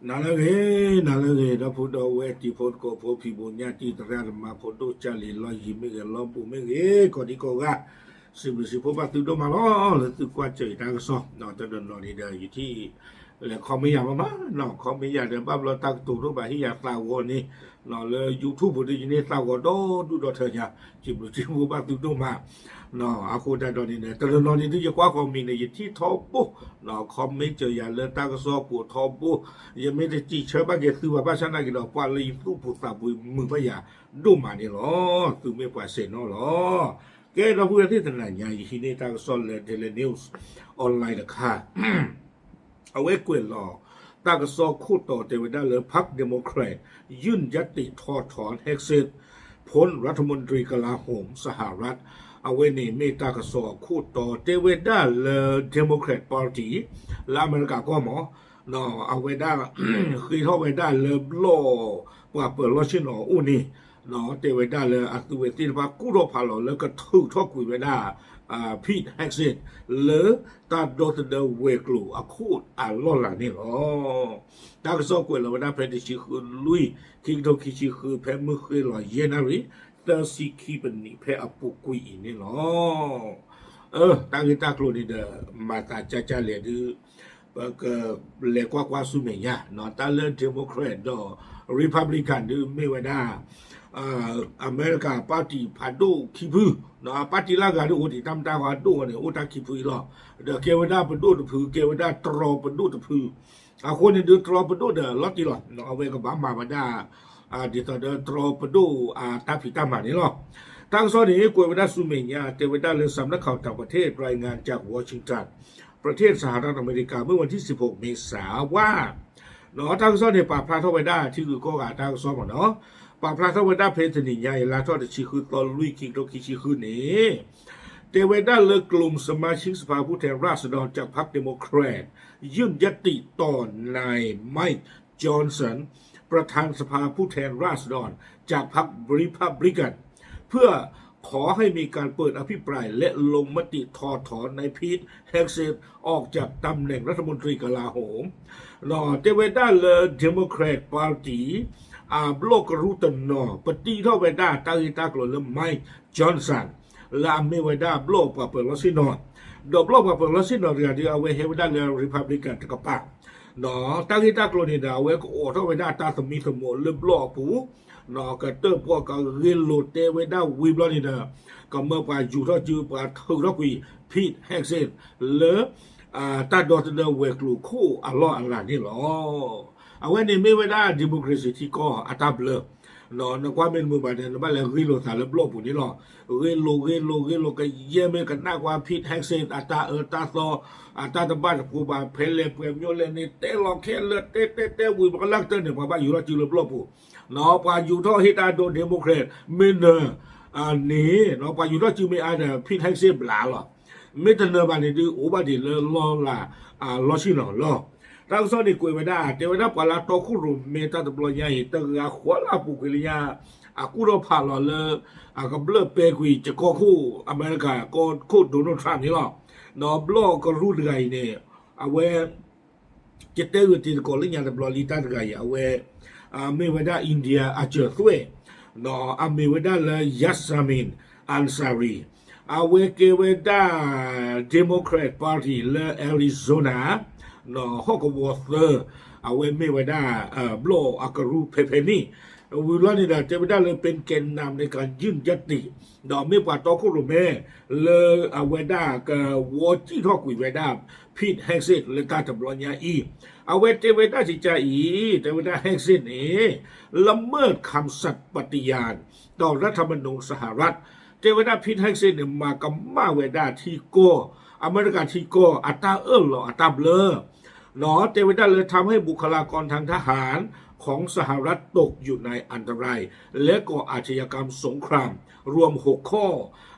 နၤလၢအဂ့ၤ, နၤလၢအဂ့ၤ, ဒီပုၢ်ဒီဝဲၢ်တံၤဖိသကိးဖိ ဖံးဘိးညၣ်တံၢ်သရၣ်သမါဖိ ဒိၣ်ကၢ်လံၤ လီၢ်ယံၤမ့ၢ်ဂ့ၤ လီၢ်ဘူးမ့ၢ်ဂ့ၤ ကိးဒံကိးဂၤ, စံးဘျုးစံးဖှိၣ်ဘၣ်သုဒိၣ်မးလီၤ. လၢသုကွၢ်စၢၤယတၢ်ကစီၣ် တနီၤနီၤန့ၣ်ဒီး ယထံၣ်လဲၤ comment ယၤမးမး, comment ယၤဒီး ဘၣ်ဘျီတၢ်ကတိၤဒိၣ်ဘၣ်ဟ့ၣ်ယၤသးဂီၤန့ၣ်, လၢ YouTube ပူၤဒီး ယန့ၢ်သးဂီၤဒီဒူၣ်ဒီထၢညါ, စံးဘျုးစံးဖှိၣ်ဘၣ်သုဒိၣ်မး. အဃိတၢ်ဒီးန့ၣ်ဒီး တနီၤနီၤန့ၣ်ဒုး ယကွၢ် comment န့ၣ် ယထံၣ်ထီဘိ, comment စၢၤယၤလၢတၢ်ကစီၣ်ပိာ်ထီဘိ, ယမ့ၢ်တစံးဆၢဘၣ်က့ၤသုဘၣ် ဘၣ်ဆၣ်နာ်က့ၤဒီး ပှၤလၢယသူၣ်ပူၤသးပူၤမုာ်ဘၣ်ယၤဒိၣ်မးန့ၣ်လီၤ. သုမ့ၢ်ပှၤဆဲးနီၣ်လီၤ. ကဲ ဒီပုၢ်ဝဲၢ်သ့ၣ်တနၤညါ ယဟံးန့ၢ်တၢ်ကစီၣ်လၢ Daily News Online တခါ အဝဲကွဲးလီၤတၢ်ကစီၣ်ခိၣ်တီတဲဝဲဒၣ်လၢ พรรคเดโมแครต ยื่นยติถอดถอน เฮกเซธ พ้นรัฐมนตรีกลาโหมสหรัฐ အဝဲန့ၣ်မ့ၢ်တၢ်ကစီၣ်အခိၣ်တီတဲဝဲဒၣ်လၢ Democrat Party လၢအမဲရကၤကီၢ်မး အဝဲဒၣ် ဃ့ထီၣ်ဝဲဒၣ်လၢဘျီၣ်ပှၤပၢၤလီၢ်ဆ့ၣ်နီၤအအိၣ်န့ၣ် တဲဝဲဒၣ်လၢအသုဝဲသ့ၣ်တဖၣ်ကူၣ်ထီၣ်ဖးလီၤလၢကထုးထီၣ်ကွံာ်ဝဲဒၣ် Pete Hegseth လၢတၢ်ဒီသဒၢဝဲၤကျိၤအခိၣ်အလီၢ်လၤန့ၣ်လီၤ. တၢ်ကစီၣ်ကွဲးလီၤဝဲဒၣ်ဖဲတဆံဃုလွံၢ် ခံကထိခံဆံဃု ဖဲမုၢ်ဃ့လီၤယဲၢ်နၣ်ရံၣ် သၢဆံခံပနံး ဖဲအပူၤကွံာ်အံၤန့ၣ်လီၤ. တၢ်ဂ့ၢ်တၢ်ကျိၤန့ၣ်ဒီး မၤသးကၢ်ကၢ်လဲၣ်ဒုး ပကလဲၤကွၢ်ကွၢ်ဆူမဲာ်ညါ တၢ်လၢ Democrat ဒီး Republican ဒုးမ့ၢ်ဝဲဒၣ် အမဲရကၤ party ဖးဒိၣ်ခံဖု, party လၢအဂၤဒုးအိၣ်ဒံး တၢ်မတၤဂီၤဒိၣ်ဝဲန့ၣ် အိၣ်တၢ်ခံဖုအံၤလီၤ. ဒီးကဲဝဲဒၣ်ပဒိၣ်တဖု ကဲဝဲဒၣ်တြီပဒိၣ်တဖု, အဃိန့ၣ်ဒုး တြီပဒိၣ်ဒီးလီၤတံၢ်လီၤ အဝဲကဘၣ်မၤဝဲဒၣ် ဒ်သိးဒီးတြီပဒိၣ်အတၢ်ဖံးတၢ်မၤန့ၣ်လီၤ. တၢ်ကစီၣ်န့ၣ် ကွဲးဝဲဒၣ်ဆူမဲာ်ညါ တဲဝဲဒၣ်လၢ สำนักข่าวต่างประเทศรายงานจากวอชิงตัน ประเทศสหรัฐอเมริกา เมื่อวันที่สิบหกเมษาว่า တၢ်ကစီၣ်န့ၣ် ပာ်ဖျါထီၣ်ဝဲဒၣ် ထံဂုၤကီၢ်ဂၤတၢ်ကစီၣ်မ့ၢ်နီၤ, ပာ်ဖျါထီၣ်ဝဲဒၣ်ဖဲတနံၤညါအံၤ လါထီၣ်တဆံဃုသီလွံၢ် ခံကထိခံဆံဃုန့ၣ် တဲဝဲဒၣ်လၢ กลุ่มสมาชิกสภาผู้แทนราษฎรจากพรรคเดโมแครต ยื่นยติต่อนายไมค์ จอห์นสัน ประธานสภาผู้แทนราษฎรจากพรรครีพับลิกัน เพื่อขอให้มีการเปิดอภิปรายและลงมติถอดถอนนายพีท แฮกเซธ ออกจากตำแหน่งรัฐมนตรีกลาโหม တဲဝဲဒၣ်လၢ Democrat Party အဘျီၣ်ကရူၢ်တနီၤ ပတံထီၣ်ဝဲဒၣ်တၢ်ဂ့ၢ်တၢ်ကျိၤလၢ Mike Johnson လၢအမ့ၢ်ဝဲဒၣ်ဘျီၣ်ပှၤပၢၤလီၢ်ဆ့ၣ်နီၤ, ဒီးဘျီၣ်ပှၤပၢၤလီၢ်ဆ့ၣ်နီၤတဂၤဒီး အဝဲဟဲဝဲဒၣ်လၢ Republican တကပၤ, တၢ်ဂ့ၢ်တၢ်ကျိၤန့ၣ်ဒီး အဝဲကအိးထီၣ်ဝဲဒၣ်တၢ်သမံသမိးလၢဘျီၣ်အပူၤ, ကတၢၢ်ပီၣ်ကဂ့ၢ်လိာ်တဲဝဲဒၣ်ဝံၤဘျီန့ၣ်ဒီး ကမၢပှၤယူၤထီၣ်စု ပှၤထုးထီၣ်ကွံာ် Pete Hegseth လၢ တၢ်ဒီသဒၢဝဲၤကျိၤခိၣ်အလီၢ်အလၤန့ၣ်လီၤ. အဝဲန့ၣ်မ့ၢ်ဝဲဒၣ် democracy ထံကီၢ်အတၢ်ဘျၢ, နကွၢ်မ့ၢ်တမုာ်ဘၣ်န့ၣ် နဘၣ်လဲၤဂ့ၢ်လိာ်သးလၢဘျီၣ်ပူၤန့ၣ်လီၤ. ဂ့ၢ်လိာ် ဂ့ၢ်လိာ် ဂ့ၢ်လိာ် ကယဲၢ်မ့ၢ်ကနၣ်ကွၢ် Pete Hegseth အတၢ်အၢတၢ်သီ အတၢ်တဘၣ်တပူၤဘၣ် ဖဲလဲၣ်ပှဲၤမျိလဲၣ်န့ၣ် တဲလီၤခဲလၢာ် တဲတဲတဲဝံၤ ပကလၢ်ကတၢၢ်န့ၣ် ပှၤဘၣ်ယူၤထီၣ်စုလၢဘျီၣ်ပူၤ, ပှၤယူၤထီၣ်ဟ့ၣ်တၢ်ဒိ democrat မ့ၢ်နၢၤ န့ၣ် ပှၤယူၤထီၣ်စုမ့ၢ်အါဒီး Pete Hegseth ဘျးလီၤ. မ့ၢ်တနၢၤဘၣ်န့ၣ်ဒုး အိၣ်ဘၣ်ဒံးလၢလီၢ်လၤ လီၢ်ဆ့ၣ်နီၤလီၤ. တၢ်ကစီၣ်န့ၣ်ကွဲးဝဲဒၣ် တဲဝဲဒၣ်ပှၤလၢတီခိၣ်ရိၣ်မဲတၢ်တဘျီညါအံၤ တဂၤဃီလၢအပူၤကွံာ်လၢညါ အကူၣ်ထီၣ်ဖးလီၤလၢ အကဘျၢၣ်ပဲကွံာ်ကီၢ်ခိၣ်အမဲရကၤ ကီၢ်ခိၣ် Donald Trump န့ၣ်လီၤ. ဒီးဘျီၣ်ကရူၢ်တဂၤအံၤန့ၣ် အဝဲ ယတဲဂ့ၤတံၤသကိးလၢညါတဘျီလံ တၢ်တဂၤအံၤ အဝဲ မ့ၢ်ဝဲဒၣ် India အစၢၤသွဲၣ်, အမ့ၢ်ဝဲဒၣ်လၢ Yasamin Ansari, အဝဲကဲဝဲဒၣ် Democrat Party လၢ Arizona ဟီၣ်ကဝီၤသၢ, အဝဲမ့ၢ်ဝဲဒၣ် ဘျီၣ်အကရူၢ်ဖဲဖဲန့ၣ်, ဝံၤဘျီန့ၣ်ဒီး တဲဝဲဒၣ်လၢ เป็นแกนนำในการยื่นยติ ဒီးမ့ၢ်ပှၤတီခိၣ်ရိၣ်မဲ လၢအဝဲဒၣ်ကဝီၤစံၣ်ထီၣ်ကွံာ်ဝဲဒၣ် Pete Hegseth လၢတၢ်တဘျီညါအံၤ, အဝဲတဲဝဲဒၣ်စံးကါအံၤ တဲဝဲဒၣ် Hegseth န့ၣ် ละเมิดคำสัตย์ปฏิญาณ ต่อรัฐธรรมนูญสหรัฐ တဲဝဲဒၣ် Pete Hegseth န့ၣ် မၤကမၣ်ဝဲဒၣ်ထံကီၢ် အမဲရကၤထံကီၢ် အတၢ်အၢၣ်လီၤအတၢ်ဘျၢ တဲဝဲဒၣ်လၢ ทำให้บุคลากรทางทหารของสหรัฐตกอยู่ในอันตราย และก่ออาชญากรรมสงคราม รวมหกข้อ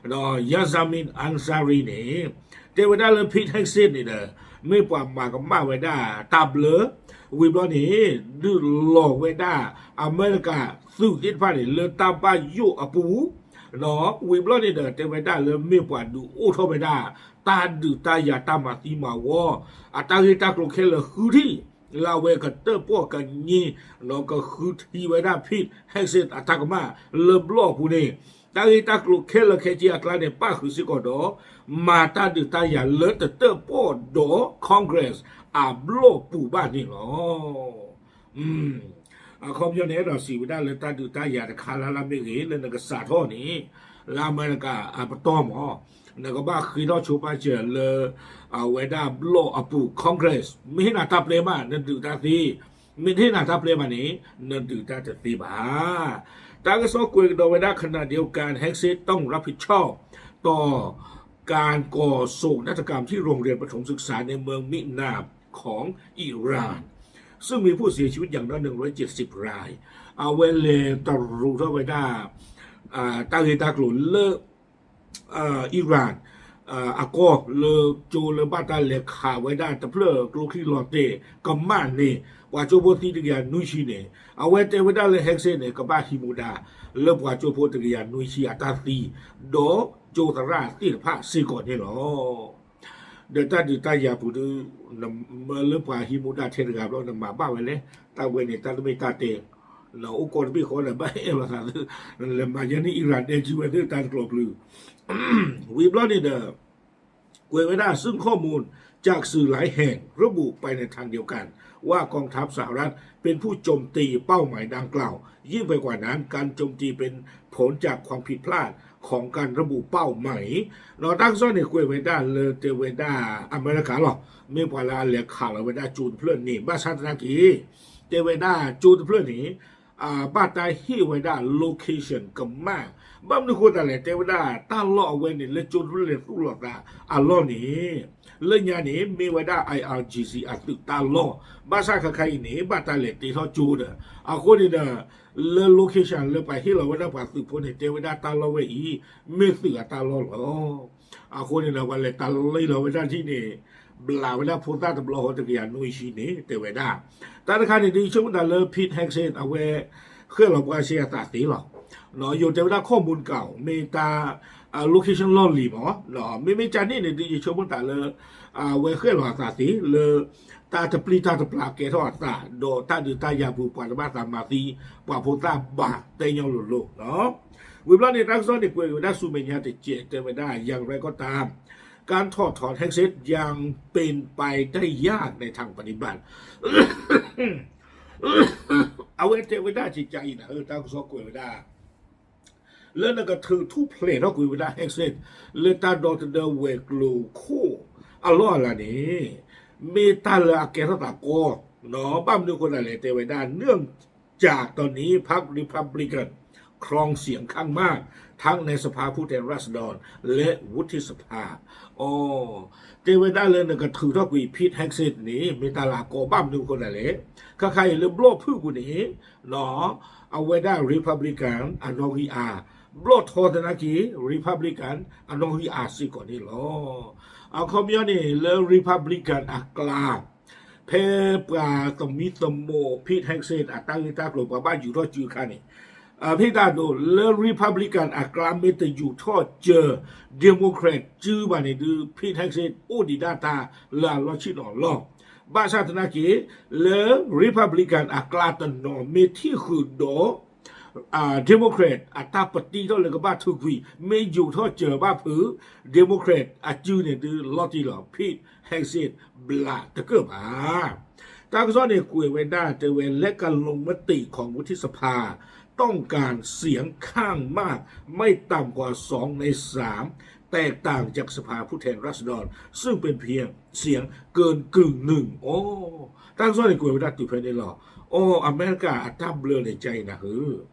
Yasamin Ansari န့ၣ် တဲဝဲဒၣ်လၢ Pete Hegseth န့ၣ်ဒီး မ့ၢ်ပှၤမၤကမၣ်ဝဲဒၣ်တၢ်ဘျၢ ဝံၤဘျီန့ၣ် ဒုးလီၤဝဲဒၣ်အမဲရကၤသုးသ့ၣ်တဖၣ်န့ၣ် လၢတၢ်ဘၣ်ယိၣ်အပူၤ, ဝံၤဘျီန့ၣ်ဒီး တဲဝဲဒၣ်လၢမ့ၢ်ပှၤဒုးအိၣ်ထီၣ်ဝဲဒၣ် တၢ်ဒုးတၢ်ယၤတၢ်မၤသံမၤဝီ အတၢ်ဂ့ၢ်တၢ်ကျိၤခဲလၢာ်ဃုထံၣ် လၢအဝဲကတၢၣ်ပီၣ်ကည့ ဒီးကဃုထံဝဲဒၣ် Pete Hegseth အတၢ်ကမၣ်လၢဘျီၣ်အပူၤန့ၣ်, တၢ်ဂ့ၢ်တၢ်ကျိၤခဲလၢာ်ခဲဆ့အကျါန့ၣ် ပၣ်ဃုာ်စ့ၢ်ကီးဒီး မၤတၢ်ဒုးတၢ်ယၤလၢတတၢၣ်ပီၣ်ဒီး Congress အဘျီၣ်ပူၤဘၣ်န့ၣ်လီၤ. အခီပညီန့ၣ် အဲၣ်ဒိးစံးဝဲဒၣ်လၢတၢ်ဒုးတၢ်ယၤတခါလၢ်လၢ်မ့ၢ်ဂ့ၤ လၢနကစးထီၣ်န့ၣ် လၢအမဲရကၤအပတီၢ်မး နကဘၣ်ဃ့ထီၣ်ဆိပာ်စၢၤလၢ အဝဲဒၣ်ဘျီၣ်အပူၤ Congress မ့ၢ်ဟ့ၣ်နၤတၢ်ပျဲမး နဒုးတၢ်သ့, မ့ၢ်တဟ့ၣ်နၤတၢ်ပျဲဘၣ်န့ၣ် နဒုးတၢ်တသ့ဘၣ်. တၢ်ကစီၣ်ကွဲးကဒီးဝဲဒၣ် ขณะเดียวกัน Hegseth ต้องรับผิดชอบต่อ การก่อโศกนาฏกรรมที่โรงเรียนประถมศึกษาในเมืองมินาบของอิหร่าน ซึ่งมีผู้เสียชีวิตอย่างน้อย หนึ่งร้อยเจ็ดสิบราย အဝဲလဲၤတရူးထီၣ်ဝဲဒၣ် တၢ်ဂ့ၢ်တၢ်ကျိၤလၢ Iran အကီၢ်လၢကၠိလၢဘၣ်တၢ်လဲၤခးဝဲဒၣ်တဖျၢၣ်ကျိချံလီၤတဲာ် ကမၣ်န့ၣ် ပှၤကၠိဖိသံတကယၤနွံဆံန့ၣ် အဝဲတဲဝဲဒၣ်လၢ Hegseth န့ၣ် ကဘၣ်ဟံးမူဒါ လၢပှၤကၠိဖိတကယၤနွံဆံအတၢ်သံ ဒီးကၠိသရၣ်သ့ၣ်တဖၣ်စ့ၢ်ကီးန့ၣ်လီၤ. ဒီးတၢ်ဒုးတၢ်ယၤပူၤဒု နမၢလၢပှၤဟံးမူဒါထဲတဂၤဘျီ နမၤဘၣ်ဝဲလဲၣ်. တၢ်ဝဲန့ၣ် တၢ်တမ့ၢ်တၢ်တဲ နအိၣ်ကီၢ်တဘ့ၣ်ဃီဒီး ဘၣ်အဲၣ်လိာ်သးသု လဲၤမၤယဲန့ၣ် Iran တဲကံဝဲသ့ၣ်တၢ်တကျိၤကျုၤ ဝံၤဘျီန့ၣ်ဒီး ကွဲးဝဲဒၣ် ซึ่งข้อมูลจากสื่อหลายแห่งระบุไปในทางเดียวกัน ว่า กองทัพสหรัฐเป็นผู้โจมตีเป้าหมายดังกล่าว ยิ่งไปกว่านั้น การโจมตีเป็นผลจากความผิดพลาดของการระบุเป้าหมาย ဒီးတၢ်ကစီၣ်န့ၣ် ကွဲးဝဲဒၣ်လၢတဲဝဲဒၣ်အမဲရကၤလီၤ. မ့ၢ်ပှၤလၢအလဲၤခးလီၤဝဲဒၣ်ကၠိတဖျၢၣ်န့ၣ် ဘၣ်ဆၣ်သနာ်က့ တဲဝဲဒၣ်ကၠိတဖျၢၣ်န့ၣ် ဘၣ်တၢ်ဟ့ၣ်ဝဲဒၣ် location ကမၣ်, ဘၣ်မနုၤဃိသတးလဲၣ် တဲဝဲဒၣ်တၢ်လီၢ်အဝဲန့ၣ် လၢကၠိတဖျၢၣ်လဲၤသူၣ်လီၤသးအလီၢ်န့ၣ် လၢညါန့ၣ် မ့ၢ်ဝဲဒၣ် I R G C အသုးတၢ်လီၢ်, ဘၣ်ဆၣ်ခါခါအံၤန့ၣ် ဘၣ်တၢ်လဲၤတ့ထီၣ်ကၠိဒီး အဃိန့ၣ်ဒီး လၢ location လၢပှၤဟ့ၣ်လီၤဝဲဒၣ်ပှၤသုးဖိန့ၣ် တဲဝဲဒၣ်တၢ်လီၢ်ဝဲအံၤ မ့ၢ်သုးအတၢ်လီၢ်လီၤ. အဃိန့ၣ်ဒီး ပှၤလဲၤတၢ်လီၢ်လီၤဝဲဒၣ်ထံၣ်န့ၣ် ဘျးဝဲဒၣ်ဖိသၣ်တဘျီဃီတကယၤနွံဆံန့ၣ် တဲဝဲဒၣ်. တၢ်တခါန့ၣ် ဒ်ဆိကမိၣ်တၢ်လၢ Pete Hegseth အဝဲ ဃဲၣ်လီၤပှၤစ့အသးသ့လီၤ. ယိၤတဲဝဲဒၣ် ข้อมูลเก่า မ့ၢ်တၢ် location လီၢ်လံၤမး, မ့မ့ၢ်ကန့ၣ်န့ၣ် ဒ်ယဆိကမိၣ်တၢ်လၢ အဝဲဃဲၣ်လီၤအသးသ့လၢ တၢ်တပျံၤတၢ်တပျၢ်ကဲထီၣ်အသး ဒီးတၢ်ဒုးတၢ်ယၤပူၤ ပှၤတဘၣ်သးမၤသံ ပှၤဖိသၣ်ဘၣ်တဲညီလိၤလိၤလီၤ. ဝံၤဘျီန့ၣ် တၢ်ကစီၣ်န့ၣ် ကွဲးက့ၤဝဲဒၣ်ဆူမဲာ်ညါတစဲး တဲဝဲဒၣ် อย่างไรก็ตาม การถอดถอน Hegseth ยังเป็นไปได้ยากในทางปฏิบัติ အဝဲတဲဝဲဒၣ်ကကါအံၤနၤဧၢ တၢ်ကစီၣ်ကွဲးဝဲဒၣ် လၢနကထုးထူၣ်ဖျဲးထီၣ်ကွံာ်ဝဲဒၣ် Hegseth လၢတၢ်ဒီသဒၢဝဲၤကျိၤခိၣ်အလီၢ်အလၤန့ၣ် မ့ၢ်တၢ်လၢအကဲထီၣ်သးကီ, ဘၣ်မနုၤအဃိသတးလဲၣ် တဲဝဲဒၣ် เนื่องจากตอนนี้พรรค Republican ครองเสียงข้างมาก ทั้งในสภาผู้แทนราษฎร และวุฒิสภา အီ တဲဝဲဒၣ်လၢနကထုးထီၣ်ကွံာ် Pete Hegseth န့ၣ် မ့ၢ်တၢ်လၢအကီ ဘၣ်မနုၤအဃိသတးလဲၣ် ခါခါအံၤလၢဘျီၣ်ဖုၣ်ပူၤန့ၣ် အဝဲဒၣ် Republican အနီၣ်ဂံၢ်အါ, ဘျီၣ်ထီသနာ်က့ Republican အနီၣ်ဂံၢ်အါစ့ၢ်ကီးန့ၣ်လီၤ. အခီပညီန့ၣ် လၢ Republican အကျါ ဖဲပှၤသမံသမိး Pete Hegseth အတၢ်ဂ့ၢ်တၢ်ကျိၤ ပှၤဘၣ်ယူၤထီၣ်စုအခါန့ၣ် ဖဲတၢ်ဒိးလၢ Republican အကျါ မ့ၢ်တယူၤထီၣ်စၢၤ Democrat စုဘၣ်န့ၣ်ဒုး Pete Hegseth အိၣ်ဒံးဒၣ်တၢ်လၢအလီၢ်ဆ့ၣ်နီၤလီၤ. ဘၣ်ဆၣ်သနာ်က့ လၢ Republican အကျါတနီၤ မ့ၢ်ထံၣ်ဃုာ်ဒီး Democrat အတၢ်ပတံထီၣ်လၢကဘၣ်ထုးကွံာ် မ့ၢ်ယူၤထီၣ်စၢၤဘၣ်ဖုး Democrat အစုန့ၣ်ဒုး လီၤတံၢ်လီၤ Pete Hegseth ဘျးတကၢၢ်ဘၣ်. တ၁ကစီၣ်န့ၣ် ကွဲးဝဲဒၣ်တဲဝဲ และการลงมติของวุฒิสภาต้องการเสียงข้างมากไม่ต่ำกว่าสองในสาม แตกต่างจากสภาผู้แทนราษฎร ซึ่งเป็นเพียงเสียงเกินกึ่งหนึ่ง အီ တ၁ကစီၣ်န့ၣ် ကွဲးဝဲဒၣ်တုၤဖဲန့ၣ်လီၤ. အီ အမဲရကၤအတၢ်ဘျၢန့ၣ် ကါအံၤနၤဧၢ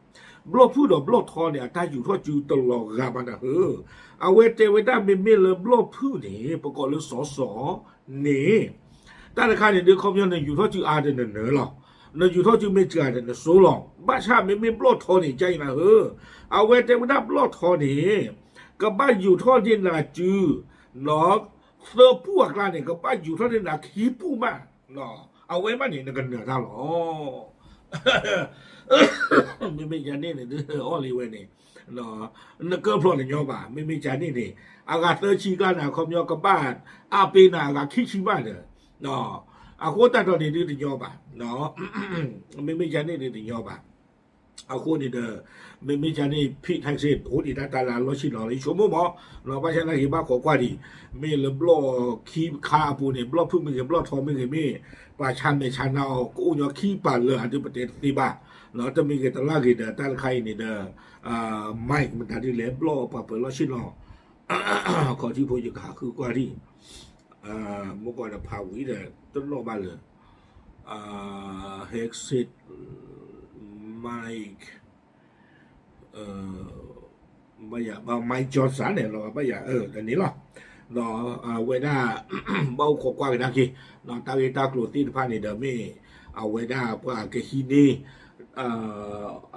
ဘျီၣ်ဖုၣ်ဒီးဘျီၣ်ထီန့ၣ် အတၢ်ယူၤထီၣ်စုတလီၤဂာ်ဘၣ်နၤဧၢ. အဝဲတဲဝဲဒၣ်မ့မ့ၢ်လၢဘျီၣ်ဖုၣ်န့ၣ် ပကိးလၢစီၤစီၤန့ၣ် တၢ်တခါန့ၣ်ဒုး ခီပညီနယူၤထီၣ်စုအါဒီးနနၢၤလီၤ. နယူၤထီၣ်စုမ့ၢ်စှၤဒီးနစိလီၤ. ဘၣ်ဆၣ်မ့မ့ၢ်ဘျီၣ်ထီန့ၣ် ကါအံၤနၤဧၢ. အဝဲတဲဝဲဒၣ်ဘျီၣ်ထီန့ၣ် ကဘၣ်ယူၤထီၣ်န့ၢ်နၤစု သၢပူၣ်အကျါန့ၣ် ကဘၣ်ယူၤထီၣ်န့ၢ်နၤခံပူၣ်မး, အဝဲမးန့ၣ် နကနၢၤတၢ်လီၤ. မ့မ့ၢ်ယၤန့ၣ်န့ၣ်ဒုး အီၣ်လံဝဲန့ၣ် နကၢၢ်ဖျီၣ်နညီဘၣ်. မ့မ့ၢ်ယၤန့ၣ်န့ၣ် အဂၤသၢဆံကျါန့ၣ် အခီပညီကဘၣ်အါပ့ၤနၤအဂၤခံဆံမးဒီး အဃိသတးဒီးန့ၣ်ဒုးတညီဘၣ်, မ့မ့ၢ်ယၤန့ၣ်ဒုးတညီဘၣ်. အဃိန့ၣ်ဒီး မ့မ့ၢ်ယၤန့ၣ် Pete Hegseth အိၣ်ဒံးတၢ်တၢ်လၢအလီၢ်ဆ့ၣ်နီၤလၢယဆိကမိၣ်မး, ဘၣ်ဆၣ်သနာ်က့ဘၣ်ခိးကွၢ်ဒံး, မ့ၢ်လၢဘျီၣ်ခံခါအပူၤန့ၣ် ဘျီၣ်ဖုၣ်မ့ၢ်ဂ့ၤ ဘျီၣ်ထီမ့ၢ်ဂ့ၤ မ့ၢ်ပှၤဆါမဲာ်ဆါနါအီၤ ကအိၣ်ညီခံပာ်လၢာ်အဒုးပတဲတသ့ဘၣ်, တမ့ၢ်ဂ့ၤတလၢ်ဂ့ၤဒီး တၢ်တခါအံၤန့ၣ်ဒီး Mike မတၤဒ်လဲၣ် ဘျီၣ်ပှၤပၢၤလီၢ်ဆ့ၣ်နီၤ ခီၣ်ထံးဖိယကဟးဃုကွၢ်ဒံး, မ့ၢ်ကီးဒီးဖးဝံၤဒီးတနီၣ်ဘၣ်လၢ Hegseth, Mike, ဘၣ်ယၤ Mike Johnson န့ၣ်လီၤ ဘၣ်ယၤ တန့ၣ်လီၤ. ဒီးအဝဲဒၣ် ဘၣ်အိၣ်ခိးကွၢ်ကဒါက့ၤ တၢ်ဂ့ၢ်တၢ်ကျိၤသ့ၣ်တဖၣ်န့ၣ်ဒီးမ့ၢ် အဝဲဒၣ်ပှၤကဟံးန့ၢ်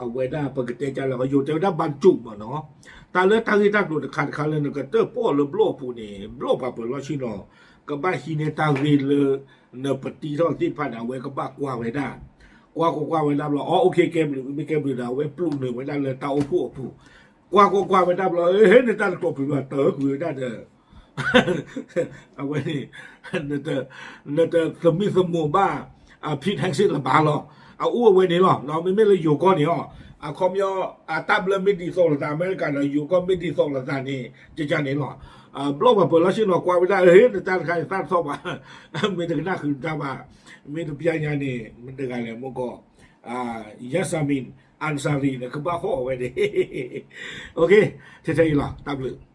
အဝဲဒၣ်ပကတဲကလၢ ယိၤတဲဝဲဒၣ် ဘၣ်ကၠိၣ်မးနီၤ, တၢ်လၢတၢ်ဂ့ၢ်တၢ်ကျိၤတခါတခါလၢနကတၢၢ်ပီၣ်လၢဘျီၣ်အပူၤန့ၣ် ဘျီၣ်ပှၤပၢၤလီၢ်ဆ့ၣ်နီၤ ကဘၣ်ဟံးန့ၢ်တၢ်ဂ့ၢ်လၢ နပတံထီၣ်သ့ၣ်တဖၣ်န့ၣ် အဝဲကဘၣ်ကွၢ်ဝဲဒၣ်, ကွၢ်ကွၢ်ကွၢ်ဝဲဒၣ်ဘျီ အီ OK ကဲဘျုး မ့ၢ်ကဲဘျုးဒီး အဝဲပျိာ်နုာ်ဝဲဒၣ်လၢတၢ်အိၣ်ဖှိၣ်အပူၤ, ကွၢ်ကွၢ်ကွၢ်ဝဲဒၣ်ဘျီ ဟ့ နတၢ်တကျိးပူၤဘၣ် တၢ်အၢကွံာ်ဝဲဒၣ်ဒီး အဝဲန့ၣ် နတသမံသမိးဘၣ် Pete Hegseth လၢၤဘၣ်လီၤ. အအိၣ်အဝဲန့ၣ်လီၤ. မ့မ့ၢ်လၢယိၤကီၢ်န့ၣ်အီၤ အခီပညီ အတၢ်ဘျၢမ့ၢ်ဒ်သိးလိာ်သး အမဲရကၤဒီး ယိၤကီၢ်မ့ၢ်ဒ်သိးလိာ်သးန့ၣ် ကကန့ၣ်လီၤ. ဘျီၣ်ပှၤပၢၤလီၢ်ဆ့ၣ်နီၤ ကွၢ်ဝဲဒၣ် ဟ့ နတၢ်တခါန့ၣ် သၣ်တထီၣ်ဘၣ် မ့ၢ်တကနၣ်ဃုာ်တၢ်ဘၣ်, မ့ၢ်တပျၢ်ညါန့ၣ် မတၤတဂၤလဲၣ် မ့ၢ်ကီး Yasmin Ansari န့ၣ် ကဘၣ်ဟီၣ်အဝဲန့ၣ် OK, ထဲထဲအံၤလီၤ တၢ်ဘျုး